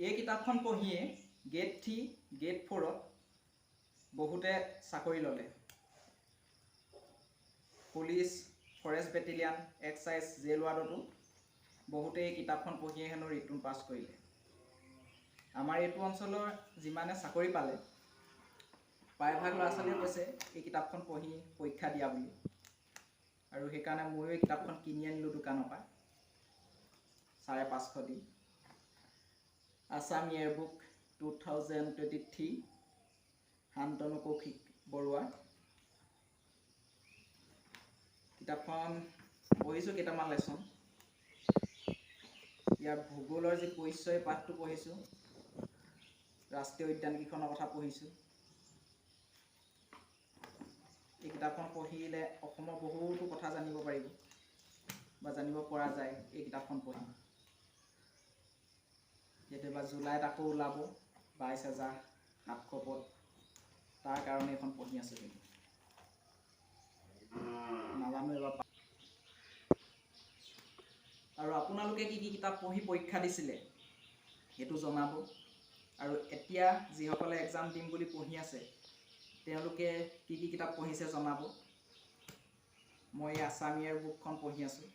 এই কিতাপখন পঢ়িয়ে গ্ৰেড 3, গ্ৰেড 4ত বহুতে চাকৰি ল'লে। Police, forest battalion, excise, jail ৱাৰ্ডতো বহুতে এই কিতাপখন পঢ়িয়ে হেনো ৰিটাৰ্ণ পাছ কৰিলে। আমাৰ এইটো অঞ্চলৰ যিমানে চাকৰি পালে, প্ৰায়ভাগ ল'ৰা ছোৱালীয়ে কৈছে এই কিতাপখন পঢ়ি পৰীক্ষা দিয়া বুলি। আৰু সেইকাৰণে ময়ো এই কিতাপখন কিনি আনিলোঁ দোকানৰ পৰা 550 দি। Assam year book 2023, Santanu Kaushik Barua. কিতাপখন পঢ়িছোঁ কেইটামান লেচন। ইয়াৰ ভূগোলৰ যি পৰিচয় পাঠটো পঢ়িছোঁ, ৰাষ্ট্ৰীয় উদ্যানকেইখনৰ কথা পঢ়িছোঁ। এই কিতাপখন পঢ়িলে অসমৰ বহুতো কথা জানিব পাৰিব বা জানিব পৰা যায় এই কিতাপখন পঢ়ি। কেতিয়াবা জুলাইত আকৌ ওলাব 22,700 পদ, তাৰ কাৰণে এইখন পঢ়ি আছোঁ। কিন্তু নাজানো এবাৰ। আৰু আপোনালোকে কি কি কিতাপ পঢ়ি পৰীক্ষা দিছিলে সেইটো জনাব। আৰু এতিয়া যিসকলে এক্সাম দিম বুলি পঢ়ি আছে, তেওঁলোকে কি কি কিতাপ পঢ়িছে জনাব। মই এই আছাম ইয়েৰ বুকখন পঢ়ি আছোঁ।